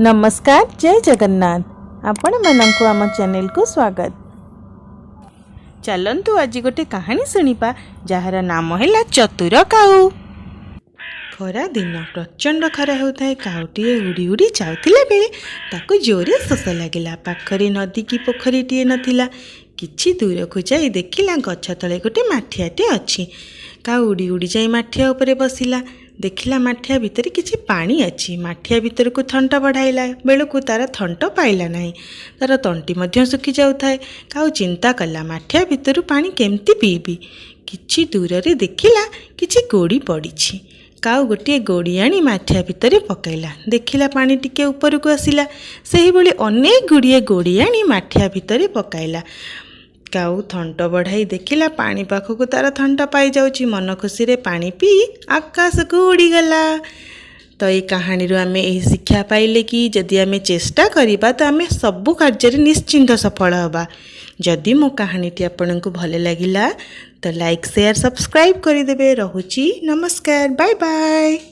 ନମସ୍କାର, ଜୟ ଜଗନ୍ନାଥ। ଆପଣମାନଙ୍କୁ ଆମ ଚ୍ୟାନେଲକୁ ସ୍ୱାଗତ। ଚାଲନ୍ତୁ, ଆଜି ଗୋଟେ କାହାଣୀ ଶୁଣିବା, ଯାହାର ନାମ ହେଲା ଚତୁର କାଉ। ଖରା ଦିନ, ପ୍ରଚଣ୍ଡ ଖରା ହେଉଥାଏ। କାଉଟିଏ ଉଡ଼ି ଉଡ଼ି ଯାଉଥିଲା ବେଳେ ତାକୁ ଜୋରେ ଶୋଷ ଲାଗିଲା। ପାଖରେ ନଦୀ କି ପୋଖରୀଟିଏ ନଥିଲା। କିଛି ଦୂରକୁ ଯାଇ ଦେଖିଲା, ଗଛ ତଳେ ଗୋଟେ ମାଠିଆଟିଏ ଅଛି। କାଉ ଉଡ଼ି ଉଡ଼ି ଯାଇ ମାଠିଆ ଉପରେ ବସିଲା। ଦେଖିଲା, ମାଠିଆ ଭିତରେ କିଛି ପାଣି ଅଛି। ମାଠିଆ ଭିତରକୁ ଥଣ୍ଟ ବଢ଼ାଇଲା ବେଳକୁ ତାର ଥଣ୍ଟ ପାଇଲା ନାହିଁ। ତାର ତଣ୍ଟି ମଧ୍ୟ ଶୁଖି ଯାଉଥାଏ। କାଉ ଚିନ୍ତା କଲା, ମାଠିଆ ଭିତରୁ ପାଣି କେମିତି ପିଇବି? କିଛି ଦୂରରେ ଦେଖିଲା, କିଛି ଗୋଡ଼ି ପଡ଼ିଛି। କାଉ ଗୋଟିଏ ଗୋଡ଼ି ଆଣି ମାଠିଆ ଭିତରେ ପକାଇଲା। ଦେଖିଲା, ପାଣି ଟିକେ ଉପରକୁ ଆସିଲା। ସେହିଭଳି ଅନେକ ଗୁଡ଼ିଏ ଗୋଡ଼ି ଆଣି ମାଠିଆ ଭିତରେ ପକାଇଲା। କାଉ ଥଣ୍ଟ ବଢ଼ାଇ ଦେଖିଲା, ପାଣି ପାଖକୁ ତାର ଥଣ୍ଟ ପାଇଯାଉଛି। ମନ ଖୁସିରେ ପାଣି ପିଇ ଆକାଶକୁ ଉଡ଼ିଗଲା। ତ ଏଇ କାହାଣୀରୁ ଆମେ ଏହି ଶିକ୍ଷା ପାଇଲେ କି ଯଦି ଆମେ ଚେଷ୍ଟା କରିବା, ତ ଆମେ ସବୁ କାର୍ଯ୍ୟରେ ନିଶ୍ଚିନ୍ତ ସଫଳ ହେବା। ଯଦି ମୋ କାହାଣୀଟି ଆପଣଙ୍କୁ ଭଲ ଲାଗିଲା, ତ ଲାଇକ୍, ସେୟାର, ସବସ୍କ୍ରାଇବ୍ କରିଦେବେ। ରହୁଛି, ନମସ୍କାର, ବାଏ ବାଏ।